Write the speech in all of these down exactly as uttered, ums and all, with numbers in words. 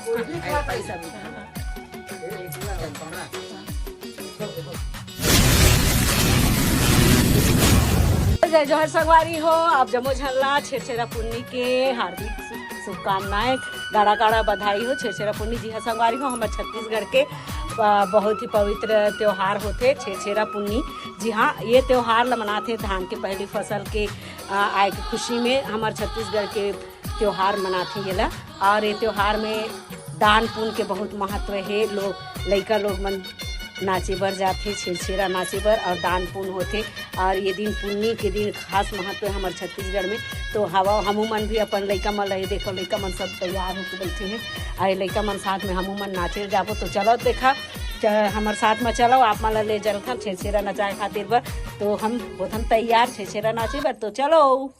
जय जोहार संगवारी हो, आप जम्मो झन ला छेरछेरा पुन्नी के हार्दिक शु-, शुभकामनाएं, गाड़ा गाड़ा बधाई हो। छेरछेरा पुन्नी जी हा संगवारी हो, हमर छत्तीसगढ़ के, अ, बहुत ही पवित्र त्योहार होथे छेरछेरा पुन्नी। जी हाँ, ये त्योहार ला मनाथे धान के पहली फसल के, अ, आए के खुशी में हमर छत्तीसगढ़ के त्योहार मनाथे येला। और ये त्योहार में दान पुण्य के बहुत महत्व हे। लोग, लइका लोग मन नाचे बर जाथे, छेरछेरा नाचे बर, और दान पुण्य होथे। और ये दिन पुन्नी के दिन खास महत्व हे हमर छत्तीसगढ़ में। तो हवा, हमू मन भी अपन लइका मन ल, ये देखो, लइका मन सब तैयार होके बैठे हैं, और ये लइका मन साथ में हमू मन नाचे जाबो। तो चलो देखा, च-, हमर साथ में चलो, आप मन ल ले चलथन छेरछेरा नचाए खातिर बर। तो हम होथन तैयार छेरछेरा नाचे बर, तो चलो।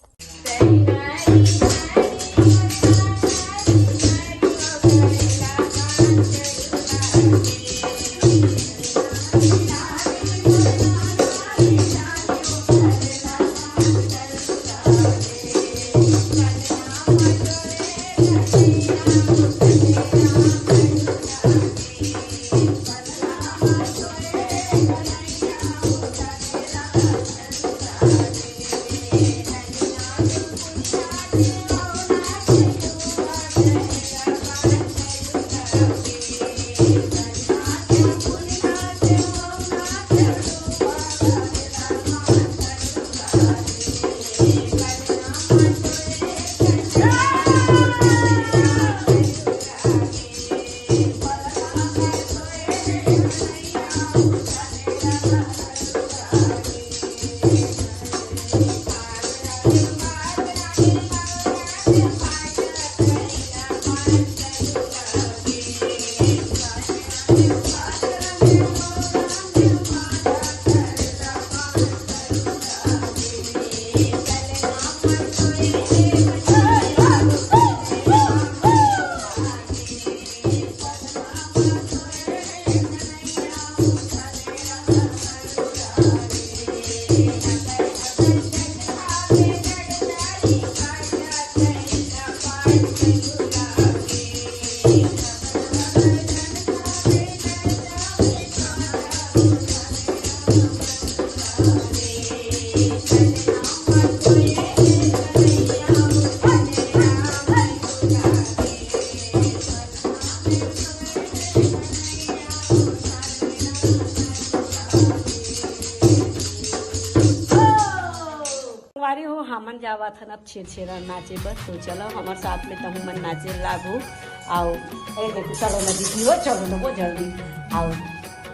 संगवारी हो, हमन जावत हन अब छेरछेरा नाचे बर। तो चलो हमर साथ में तहू मन नाचे लागू। आओ, ए देखो, चलो ना दीदी हो, चलो ना वो जल्दी आओ।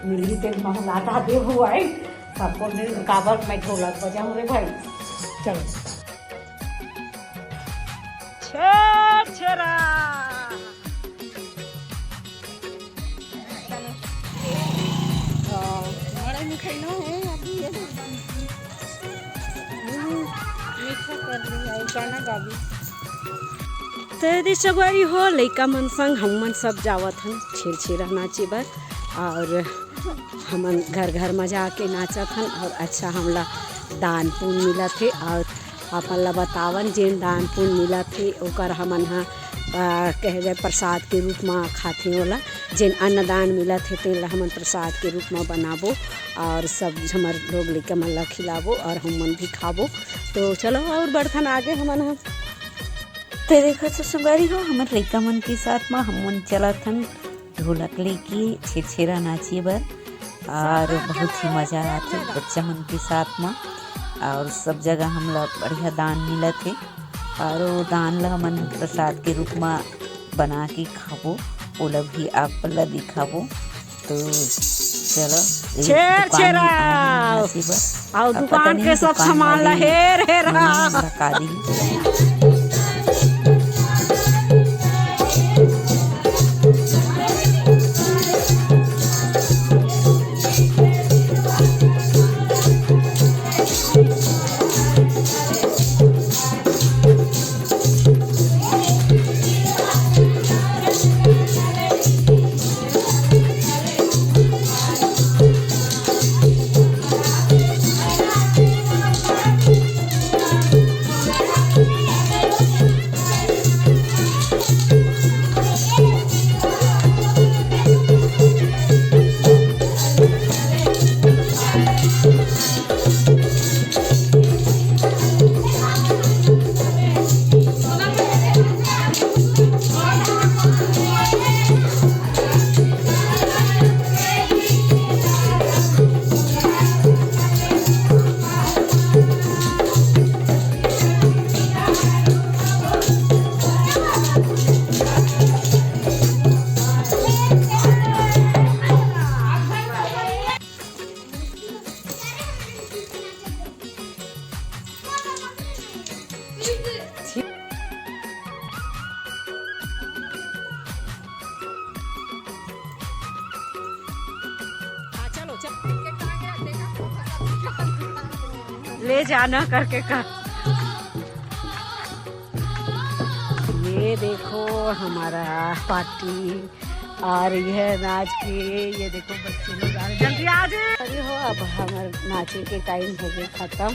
मिली तेल महलाता दे हुआ है सबको, काबर मैं ढोलक बजाऊं रे भाई। चलो। छेरछेरा। मड़ई में खैना है अभी ये। हम्म, मीठा कर ली है, गाना गाबी। तो यदि संगवारी हो, लइका मन संग हम मन सब जावत हन छेरछेरा नाचे बर, और हमन घर घर में जाके नाचत हन, और अच्छा हमला दान पुण्य मिलत हे, और अपन ला बतावन, जेन दान पुण्य मिलत हे, ओकर हमन ह, आ, कहे जाए, प्रसाद के रूप म खाथे ओला। जेन अन्नदान मिलत हे, तेन ला हमन प्रसाद के रूप म बनाबो और सब हमर लोग लइका मन ला खिलाबो और हमन भी खाबो। तो चलो, और बढ़थन आगे हमन ह। ते देखत हो संगवारी हो, हमर लइका मन के साथ म हमन चलत हन ढोलक लेके छेरछेरा नाचे बर, और बहुत ही मजा आथे बच्चा मन के साथ म, और सब जगह हमला बढ़िया दान मिलत हे, और वो दान ला हमन प्रसाद के रूप म बना के खाबो, ओला भी आप ला दिखाबो। तो चलो, एक छेरछेरा दुकान में आए हन नाचे बर। और अब पता दुकान नहीं के सब दुकान सामान ला वाले हेर हेर हमन ला का दिही। ले जाना करके कहा। ये देखो हमारा पार्टी, और यह नाच के, ये देखो बच्चे लोग आ रहे, जल्दी आ जाए। अरे हो, अब हमर नाचे के टाइम हो गए खत्म।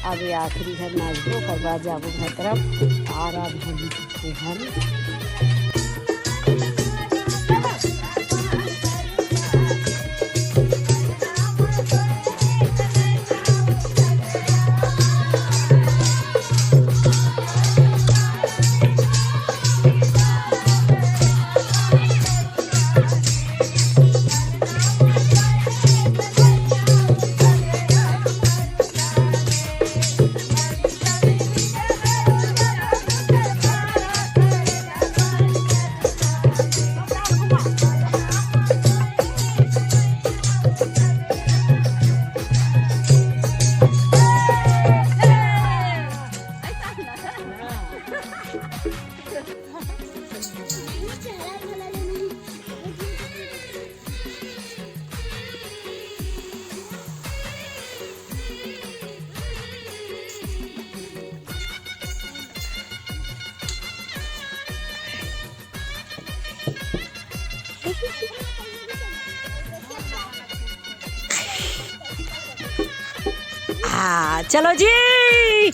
अब ये आखिरी है नाच दो, ओकर बाद जाबो घर तरफ। और अब हम हम हाँ, चलो जी। ए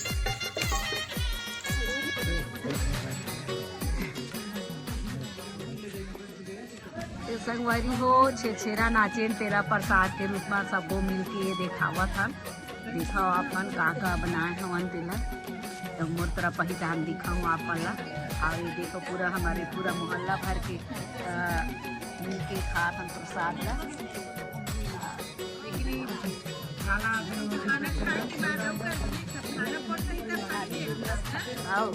संगवारी हो, छेरछेरा नाचेन, तेला प्रसाद के रूप म सबो मिल के ये देखावत हन। देखो आप मन का का बनाए हवन तेला, तो मोर तरफ ही हम दिखाऊं आप मन ला। और ये देखो पूरा हमारे पूरा मोहल्ला भर के, अ, मिल के खात हन प्रसाद ला। आओ।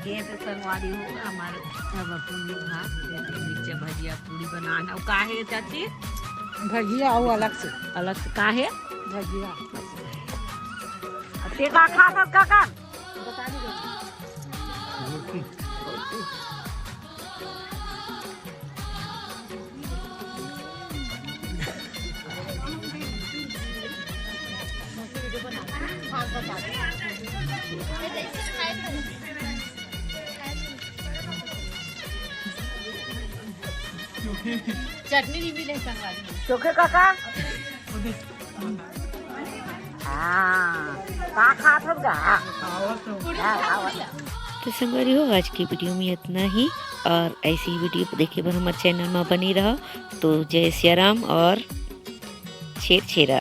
ये तो संगवारी हो हमारे, अब अपन लोग हाँ, ये तो मिर्चा भजिया पूड़ी बनाना। अउ का है चाची? भजिया अउ अलग से। अलग से का है? भजिया। अब ते का खात हस काका? चटनी नहीं मिले संगवारी। चोखे काका। हाँ, का खात हो गा? हाँ, खाओ। तो संगवारी हो, आज की वीडियो में इतना ही, और ऐसी ही वीडियो देखे बर हमारे चैनल में बने रहो। तो जय सिया राम और छेरछेरा।